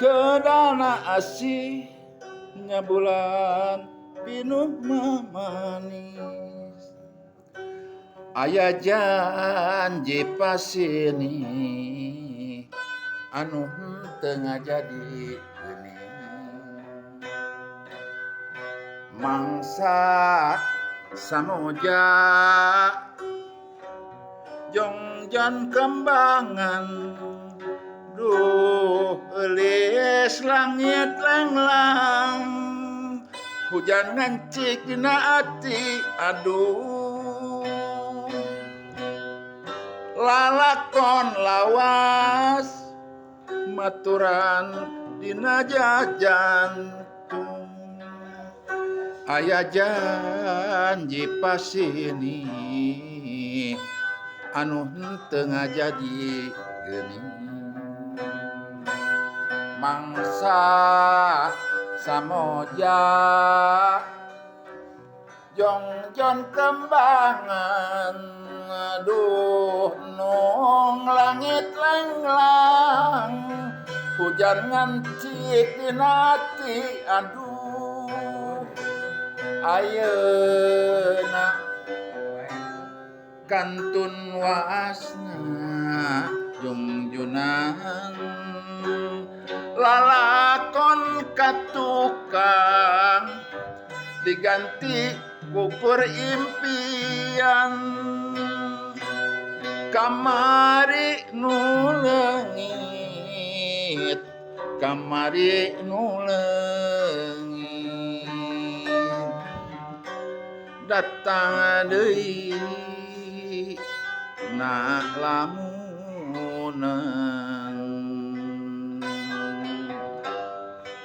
Kedana asih nya bulan pinuh mamanis. Aya janji pasini anu henteu ngajadi geuning. Mangsa samuja jongjon kembangan duh eulis langit lenglang hujan ngancik dina ati aduh lalakon lawas maturan dina jajantung aya janji pasini anu henteu ngajadi geuning. Mangsa samoja jongjon kembangan aduh nung langit lenglang hujan ngancik dina ati aduh ayeuna kantun waasna jungjunan lalakon katukang diganti kukur impian kamari nu leungit kamari nu leungit datang deui na lamunan.